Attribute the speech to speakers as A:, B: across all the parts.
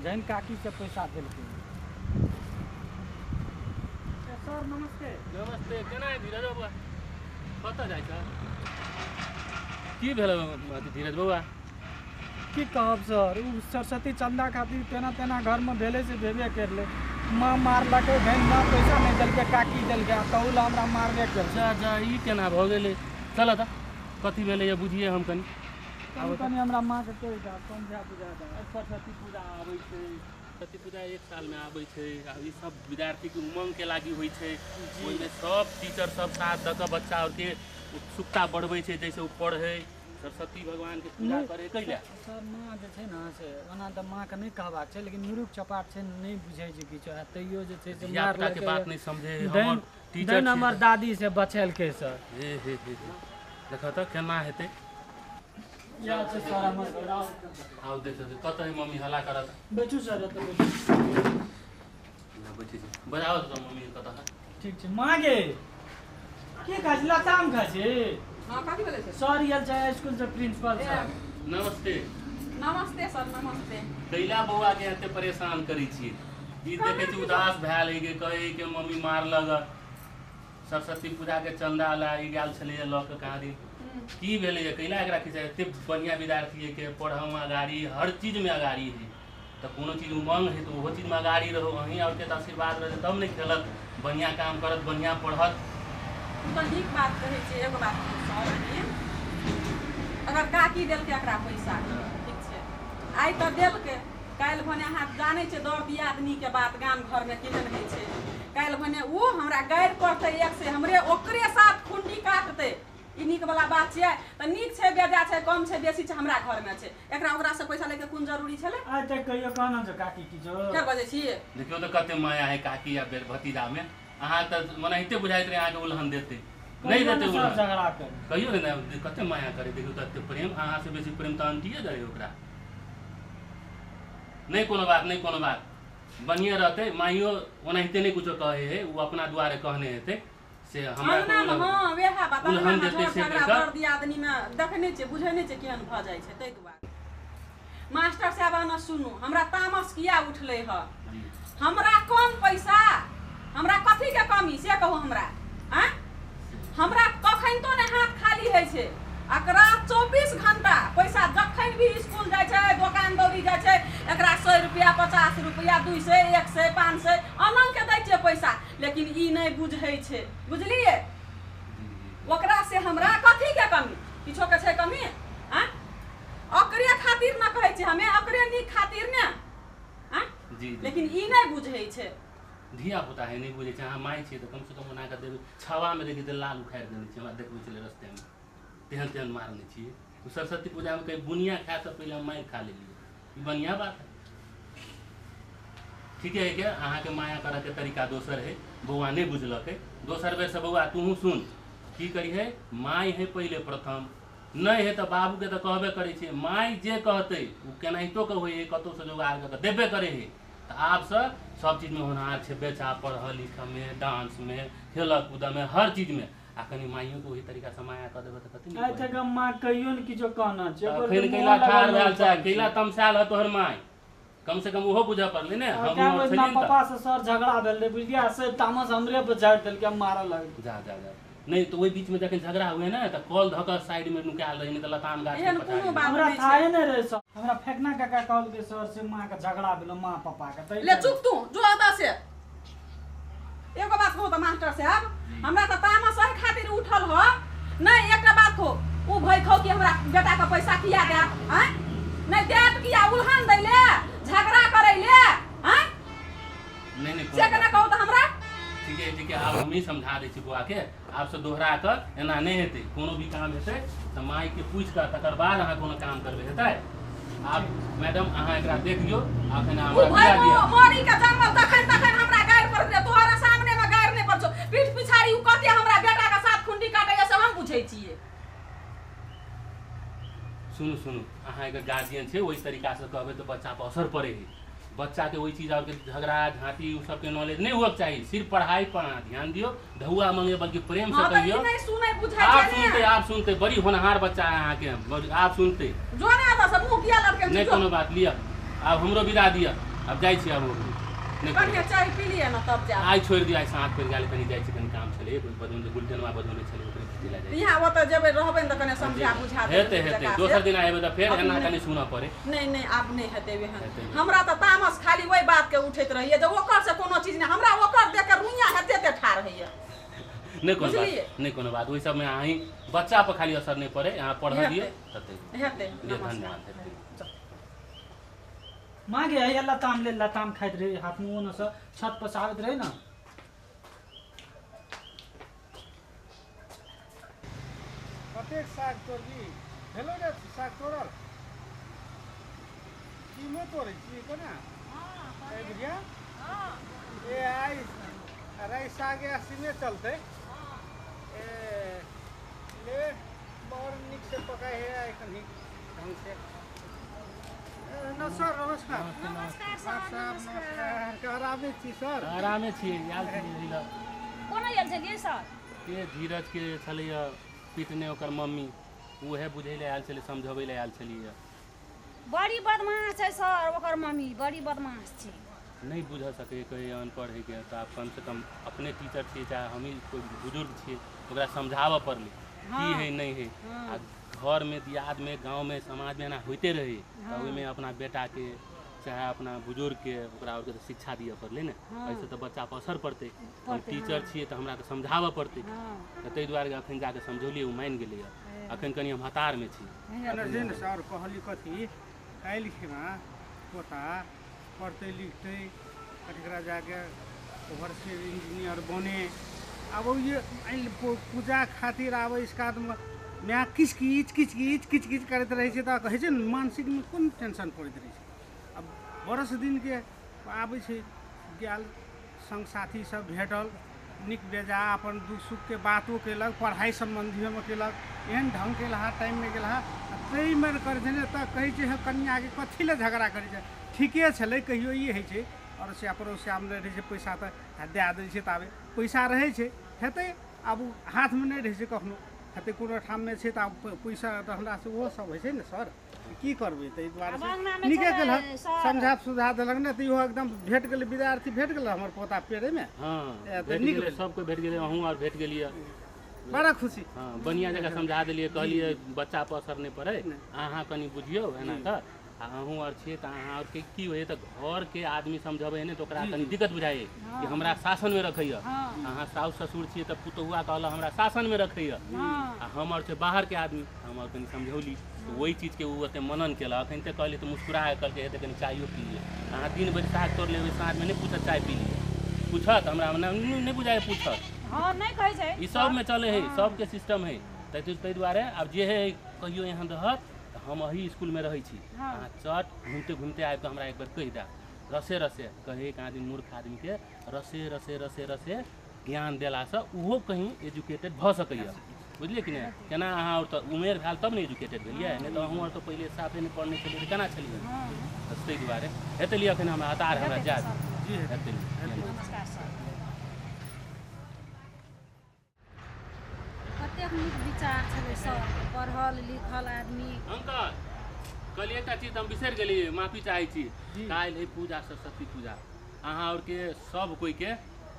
A: जहन काकी से पैसा देलकै। सर नमस्ते।
B: नमस्ते। केना है धीरज बबुआ, कतऽ जाइ छ? की भेल अथी धीरज बबुआ?
A: की कहब सर, ओ सरस्वती चंदा खातिर तेना तेना घरमे भेलै से भेबे करलै। माँ मारलकै, धनि माँ पैसा नहि देलकै, काकी देलकै, आ तहू लए हमरा मारबे केलकै।
B: जा जा, ई केना भऽ गेलै? चल तऽ कथी भेलै ये बुझिए हम कनि।
A: कनि कनि हमरा माँके कहि दऽ, समझा बुझा दऽ।
B: सरस्वती पूजा आबै छै, सरस्वती पूजा एक सालमे आबै छै आ ई सब विद्यार्थीके उमङ्गके लागि होइ छै। ओहिमे सब टीचर सब साथ दऽ कऽ बच्चा आरके उत्सुकता बढ़बै छै जाहिसँ ओ पढ़ै, सरस्वती भगवानके पूजा करै। कैला
A: सर माँ जे छै ने से ओना तऽ माँके नहि कहबाक छै, लेकिन मूर्ख चपाट छै, नहि बुझै छै किछो, आ तैयो जे छै से
B: धियापुताके बात
A: मारलकै।
B: नहि समझे।
A: धनि
B: हमर टीचर
A: धनि हमर दादी से बचेलकै सर।
B: हे हे हे हे, देखऽ तऽ केना हेतै।
A: इएह छै सर हमर।
B: आउ देख, कतऽ है मम्मी? हल्ला करत।
A: बैठू सर, एतऽ बैठू।
B: बैठे छी, बजाओ तऽ मम्मी कतऽ है?
A: ठीक छै। माँ गे, की खाइ छी? लताम खाइ छी?
C: हाँ, कथी भेलै से?
A: सर आयल छै स्कूल से, प्रिंसिपल सर।
B: नमस्ते।
C: नमस्ते सर, नमस्ते।
B: कैला बौआ के एते परेशान करै छियै? ई देखै छी उदास भेल है, कहै के मम्मी मारलक, सरस्वती पूजा के चंदा ला ई गेल छलैए लऽ कऽ कहाँ दिन। की भेलैए? कैला एकरा खिचा? एते बढ़िआँ विद्यार्थी है के पढ़ऽमे अगाड़ी, हर चीजमे अगाड़ी है, तऽ कोनो चीज उमंग है तऽ ओहो चीजमे अगाड़ी रहू। अहीं आरके तऽ आशीर्वाद रहतै तब ने खेलत, बढ़िआँ काम करत, बढ़िआँ पढ़त।
C: ओ तऽ नीक बात कहै छै। एगो बात कहू सर, अगर काकी देलकै एकरा पैसा, ठीक छै, आइ तऽ देलकै, काल्हि भने अहाँ जानै छियै दर दियादनीके बात गाम घरमे केहन होइ छै, काल्हि भने ओ हमरा गारि पड़तै एक से हमरे ओकरे साथ खुंडी काटतै। ई नीक वाला बात छियै? तऽ नीक छै, बेजा छै, कम छै, बेसी छै, हमरा घरमे छै, एकरा ओकरासँ पैसा लैके कोन जरूरी छलै?
A: आइ तक कहियो कहना छै काकी किछो?
C: फेर बजै छी।
B: देखियौ तऽ कते माया है काकी आ बेर भतीजामे। अहाँ तऽ ओनाहिते बुझाइत रहै अहाँके उलहन देतै, नहि
A: कहियो
B: देतै
A: ने सर
B: उलहन।
A: झगड़ा करी।
B: कहियो ने कते माया करे, देखियौ तऽ एते प्रेम। अहाँ से बेसी प्रेम तऽ आंटिए करे ओकरा। नहि कोनो बात, नहि कोनो बात, बढ़िएँ रहतै। माइयो ओनाहिते नहि कुछो कहै है, ओ अपना दुआरे कहने हेतै से हमरा
C: अंगनामे। हँ, वएह बात।
B: उलहन
C: अंगनामे
B: देतै
C: झगड़ा
B: से
C: झगड़ा
B: कहि कऽ।
C: दर दियादनीमे देखने छियै, बुझै नहि छियै केहन भऽ जाइ छै। ताहि दुआरे मास्टर साहब, अहाँ सुनू, हमरा तामस किया उठलै हँ?
B: जी।
C: हमरा कम पैसा, हमरा कथीके कमी से कहू हमरा? आँय, हमरा कखन तो नहि हाथ खाली होइ छै। एकरा 24 घंटा पैसा, जखन भी स्कूल जाइ छै, दोकान दौरी जाइ छै, एकरा 100 रुपया, 50 रुपया, 200, 100, 500 अनंगके दै छियै पैसा, लेकिन ई नहि बुझै छै, बुझलियै? ओकरा से हमरा कथीके कमी? किछोके छै कमी? आँय, ओकरे खातिर ने कहै छियै हमे, ओकरे नीक खातिर ने। आँय?
B: जी जी।
C: लेकिन ई नहि बुझै छै।
B: धिया पुता है, नहि बुझै छै। अहाँ माय छियै तऽ कमसँ कम ओना कऽ देबै। छावामे देखी तऽ लाल उखाड़ि देने छै, हमरा देखबै छलै रस्तेमे, तेहन तेहन मारने छियै। ओ सरस्वती पूजामे कहीं बुनिया खाय से पहिले हम मारि खा लेलियै। ई बढ़िआँ बात है? ठीके है के अहाँके माया करऽके तरीका दोसर है, बौआ नहि बुझलकै। दोसर बेरसँ बौआ तूहूँ सुन, की करिहे, माय है पहिले प्रथम, नहि है तऽ बाबूके तऽ कहबे करै छै। माय जे कहतै ओ केनाहितो के होइ है, कतहुसँ जोगाड़ कऽ के देबे करै है। तऽ आबसँ सब चीजमे होनहार छै बच्चा, पढ़ऽ लिखऽमे, डांसमे, खेलऽ कूदऽमे, हर चीजमे, आ कनि माइयोके ओही तरीकासँ माया कऽ देबै तऽ कते नीक
A: आइ
B: भऽ
A: तक हम माँ कहियो ने किछो कहना छै।
B: अखन कैला ठाढ़ भेल छै? कैला तमसायल है तोहर माय? कम से कम ओहो बुझऽ पड़लै ने। हम
A: क्या
B: और
A: ना
B: छलियै ने।
A: पापा से सर झगड़ा भेल रहै, बुझलियै? से तामस हमरे पर झाड़ि देलकै, हम मारऽ लगलै।
B: जा जा जा, नहि तऽ ओहि बीचमे जखन झगड़ा हुए ने तऽ कल धऽ कऽ साइडमे नुकायल रही, नहि तऽ लताम गाछ के
C: एहन
B: पछाड़ी।
C: कोनो बात
A: हमरा
C: नहि छै।
A: थाहे नहि रहै सर। हमरा फेकना काका कहलकै सर से माँ के झगड़ा भेलो, माँ पापा के ताहि
C: ले चुप तू, जो एतऽ से। एगो बात कहू तऽ मास्टर साहब, हमरा तऽ तामस एहि खातिर उठल ह नहि। एकटा बात कहू, उ भई खौ कि हमरा बेटा के पैसा किया देत? आँय, नहि देत किया? उलहन दै ले, झगड़ा करै ले? आँय?
B: नहि नहि,
C: से
B: कोनो
C: केना
B: बात
C: कहू तऽ हमरा।
B: ठीके है, ठीके। आब हमही समझा दै छी बौआके, आब से दोहरा कऽ एना नहि हेतै। कोनो भी काम हेतै तऽ मायके पूछि कऽ तकर बाद अहाँ कोनो काम करबै, हेतै? आब मैडम अहाँ एकरा देख लियौ, अखन
C: उ
B: हमरा
C: भई
B: दिया दिअ।
C: मरी के जन्मल तखन तखन हमरा गारि पड़त रे। तोहरा सामने में गारि नहि पड़छौ, पीठ पिछाड़ी उ कते हमरा बेटा के साथ खुंडी काटैया से हम बुझै छियै।
B: सुनू सुनू, अहाँ एकर गार्जियन छै, ओहि तरीकासँ कहबै तऽ बच्चा पर असर पड़ै है। बच्चाके ओहि चीज आरके झगड़ा झाँटी ओ सबके नॉलेज नहि हुअके चाही। सिर्फ पढ़ाई पर अहाँ ध्यान दियौ, धौआ मंगे बल्कि प्रेम से
C: हाँ तऽ ई
B: कहियौ।
C: नहि सुनै बुझै
B: आब
C: छै
B: सुनते
C: ने।
B: आब सुनते, बड़ी होनहार बच्चा है अहाँके, आब सुनते।
C: जो ने एतऽ से, मुँह किया लटकेने
B: नहि
C: छी? जो।
B: कोनो बात, लिअ, आब हमरो विदा दिअ। आब जाइ छी आब
C: कनिया चाय पी लिअ ने तब जायब।
B: आइ छोड़ि दियौ, आइ साँझ पड़ि गेल, कनि जाइ छी, कनि काम छलै, बदौने गुलटनवा बदौने छलै, ओकरे भेटै लए जाइ छी।
C: यहाँ ओतऽ जेबै रहबै ने तऽ कने समझा बुझा
B: हेतै हेतै, दोसर दिन आबै तऽ फेर एना कनि सुनऽ पड़े।
C: नहि नहि आब नहि हेतै एहन। हमरा तऽ तामस खाली ओहि बातके उठैत रहैया जे ओकर से कोनो चीज नहि, हमरा ओकर देख के रुइया हेतै ते ठाढ़ होइया।
B: नहि कोनो बात, नहि कोनो बात, ओहि सबमे अहीं बच्चा पर खाली असर नहि पड़े, अहाँ पढ़ऽ दियौ तते
C: हेतै।
B: धन्यवाद। हेतै
A: माँ गे हैया लताम ले, लताम खाइत रहे हाथ मुँह ओने से छत पर से आबैत रहे ना।
D: कतेक साग तोड़बी भेलो रे? साग तोड़ल कीमो तोड़ै छियै कोना? ए बुढ़िया ए आइ अरे सागे सीमे चलते। ए ले बड़ नीक से पकाइ है आइ कनी ढंग से। सर नमस्कार।
E: नमस्कार सर,
D: नमस्कार। आरामे छी सर?
B: आरामे छी। आयल छलियै
E: कोना आयल छलियै सर?
B: के धीरज के छलैया पीटने ओकर मम्मी, उहे बुझै लए आयल छलै, समझबै लए आयल छलियै।
E: बड़ी बदमाश छै सर ओकर मम्मी, बड़ी बदमाश छै,
B: नहि बुझ सकै कोइ अनपढ़ है के। तऽ आब कमसँ कम अपने टीचर छियै चाहे हमही कोइ बुजुर्ग छियै, ओकरा समझाबऽ पड़लै की है नहि है। आ घरमे दियादमे गाँवमे समाजमे एना होइते रहै, तऽ ओहिमे अपना बेटाके चाहे अपना बुजुर्गके ओकरा आओरके तऽ शिक्षा दिअ पड़लै ने, एहिसँ तऽ बच्चा पर असर पड़तै। हम टीचर छियै तऽ हमरा तऽ समझाबऽ पड़तै, तऽ ताहि दुआरे अखन जाकऽ समझौलियै, ओ मानि गेलैए। अखन कनि हम हतारमे छी।
D: सर कहली कथी काल्हि खिना पोता पढ़तै लिखतै एकरा जाके घरसँ इंजीनियर बने। आब पूजा खातिर आब इसकादमे माय किच किच किच किच किच किच करैत रहै छै तऽ कहै छै ने मानसिकमे कोन टेंशन पड़ैत रहै छै। आब बरस दिनके आबै छै गेल संग साथी सब भेटल, नीक बेजा अपन दुख सुखके बातो केलक, पढ़ाइ सम्बन्धीमे केलक, एहन ढङ्ग केलहा टाइममे गेलहा। आ ताहिमे करै छै ने तऽ कहै छै हे कनियाके कथी लए झगड़ा करै छै, ठीके छलै। कहियो ई होइ छै अड़ोसिया पड़ोसियामे नहि रहै छै पैसा तऽ दए दै छै, ताबे पैसा रहै छै हेतै, आब ओ हाथमे नहि रहै छै कखनो, हेतै कोनो ठाममे छै तऽ आब पैसा रहलासँ ओहो सब होइ छै ने सर, की करबै। ताहि दुआरे नीके केलक, समझा सुझा देलक ने तऽ इहो एकदम भेट गेलै, विद्यार्थी भेट गेलै हमर पोता पेड़ेमे।
B: हँ नीक सबके भेट गेलै, अहूँ आर भेट गेलियै,
D: बड़ा खुशी।
B: हँ बढ़िआँ जकाँ समझा देलियै, कहलियै बच्चा पर असर नहि पड़ै, अहाँ कनि बुझियौ एना कऽ। आ अहूँ आर छियै तऽ अहाँ आरके की होइए तऽ घरके आदमी समझबै ने तऽ ओकरा कनि दिक्कत बुझाइए कि हमरा शासनमे रखैए। अहाँ साउस ससुर छियै तऽ पुतहुआ कहलक हमरा शासनमे रखैए, आ हम आर छै बाहरके आदमी, हम आर कनि समझौली तऽ ओहि चीजके ओ ओतेक मनन केलक। अखन तऽ कहलियै तऽ मुस्कुरा कऽ कहलकै हेतै कनि चायो पी लिअ। अहाँ दिन भरि साग तोड़ि लेबै, साँझमे नहि पूछत चाय पी लिअ, पूछत हमरा नहि बुझाइए पूछत। ई सबमे चलै है, सबके सिस्टम है। ताहि दुआरे आब जे है कहियो एहन रहत हम एही स्कूलमे रहै छी, अहाँ चट घूमते घूमते आबि कऽ हमरा एक बेर कहि देब। रसे रसे कहै एक आदमी मूर्ख आदमीके रसे रसे रसे रसे ज्ञान देलासँ ओहो कहीं एजुकेटेड भऽ सकैए, बुझलियै कि नहि। केना अहाँ आओर तऽ उमेर भेल तब ने एजुकेटेड भेलियै, नहि तऽ अहूँ आओर तऽ पहिले साफे नहि पढ़ने छलियै तऽ केना छलियै। ताहि दुआरे हेतै लिअ अखन हमरा हतार, हमरा जायब हेतै।
E: कतेक नीक विचार छलै सर, पढ़ल लिखल आदमी।
B: अंकल कहलियै एकटा चीज हम बिसरि गेलियै, माफी चाहै छी। काल्हि है पूजा, सरस्वती पूजा, अहाँ आओरके सब कोइके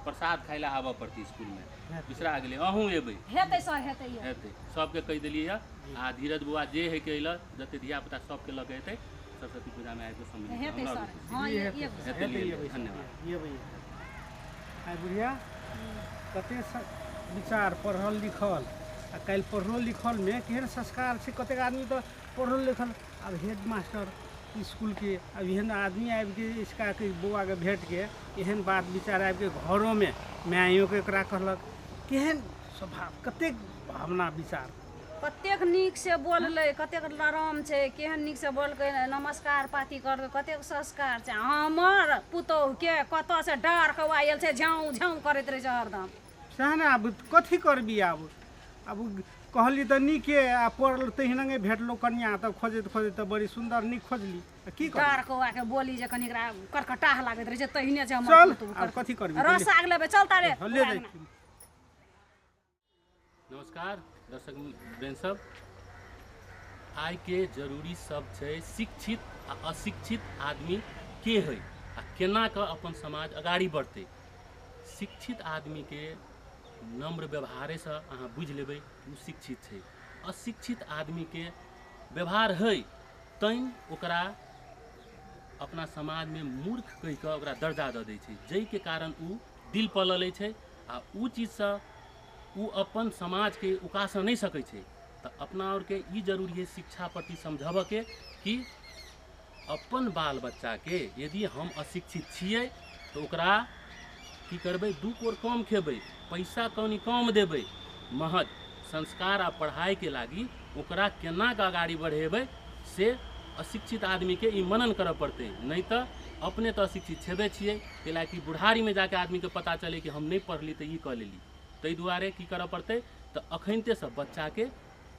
B: प्रसाद खाइ लए आबऽ पड़तै स्कूलमे, बिसरा गेलै। अहूँ एबै?
E: हेतै सर, हेतै
B: हेतै, सबके कहि देलियै। आ धीरज बौआ जे है के अयलक, जते धिया पुता सबके लऽ के एतै सरस्वती पूजामे आबि कऽ सम्मिलित
E: हेतै सर।
B: धन्यवाद।
D: आइ बुढ़िया कतेक विचार पढ़ल लिखल, आ काल्हि पढ़लो लिखलमे केहन संस्कार छै। कतेक आदमी तऽ पढ़ल लिखल आब हेड मास्टर स्कूलके आब एहन आदमी आबिके इसकाके बौआके भेटके एहन बात विचार आबिके घरोमे माइयोके एकरा कहलक, केहन स्वभाव, कतेक भावना विचार,
E: कतेक नीक से बोललै, कतेक नरम छै, केहन नीक से बोलकै, नमस्कार पाती करकै, कतेक संस्कार छै। हमर पुतोहुके कतऽसँ डार कऽ आयल छै, झाँउ झाँउ करैत रहै छै हरदम।
D: सएह ने, आब कथी करबी। आब आब कहली तऽ नीके, आ पढ़ल तहिनंगे भेटलो कनिया, तऽ खोजैत खोजैत तऽ बड़ी सुन्दर नीक खोजली। की
E: डार कौआके बोली जे कनि एकरा करकटाह लागैत रहै छै, तहिने छै हमर
D: चल। आब कथी करबी,
E: रस आग लेबै, चल तारे
D: ले जाइ।
B: नमस्कार दर्शक वृंद सब, आइके जरूरी सब छै शिक्षित आ अशिक्षित आदमी के है। आ केना कऽ अपन समाज अगाड़ी बढ़तै। शिक्षित आदमीके नम्र व्यवहारेसँ अहाँ बुझि लेबै ओ शिक्षित छै। अशिक्षित आदमीके व्यवहार है तैँ ओकरा अपना समाजमे मूर्ख कहि कऽ ओकरा दर्जा दऽ दै छै, जाहिके कारण ओ दिल पर लऽ लै छै आ ओ चीजसँ ओ अपन समाजके उकासऽ नहि सकै छै। तऽ अपना आओरके ई जरूरी है शिक्षा प्रति समझबऽके कि अपन बाल बच्चाके यदि हम अशिक्षित छियै तऽ ओकरा की करबै, 2 कोर कम खेबै, पैसा कनि कम देबै, महज संस्कार आ पढ़ाइके लागि ओकरा केना कऽ अगाड़ी बढ़ेबै से अशिक्षित आदमीके ई मनन करऽ पड़तै। नहि तऽ अपने तऽ अशिक्षित छेबे छियै, कैलाकि बुढ़ारीमे जाके आदमीके पता चलै कि हम नहि पढ़ली तऽ ई कऽ लेली। ताहि दुआरे की करऽ पड़तै तऽ अखनितेसँ बच्चाके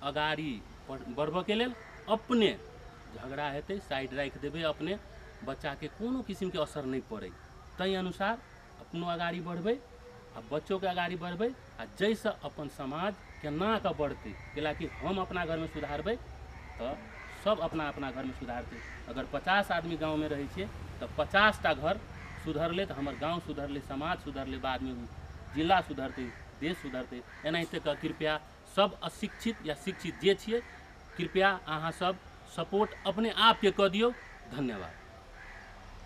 B: अगाड़ी बढ़बऽके लेल अपने झगड़ा हेतै साइड राखि देबै, अपने बच्चाके कोनो किसिमके असर नहि पड़ै ताहि अनुसार अपनो अगाड़ी बढ़बै आ बच्चोके अगाड़ी बढ़बै आ जाहिसँ अपन समाज केना कऽ बढ़तै। कैलाकि हम अपना घरमे सुधारबै तऽ सब अपना अपना घरमे सुधारतै। अगर 50 आदमी गाँवमे रहै छियै तऽ 50टा घर सुधरलै तऽ हमर गाँव सुधरलै, समाज सुधरलै, बादमे जिला सुधरतै, देश सुधरतै। एनाहिते कऽ कृपया सब अशिक्षित या शिक्षित जे छियै कृपया अहाँ सब सपोर्ट अपने आपके कऽ दियौ। धन्यवाद।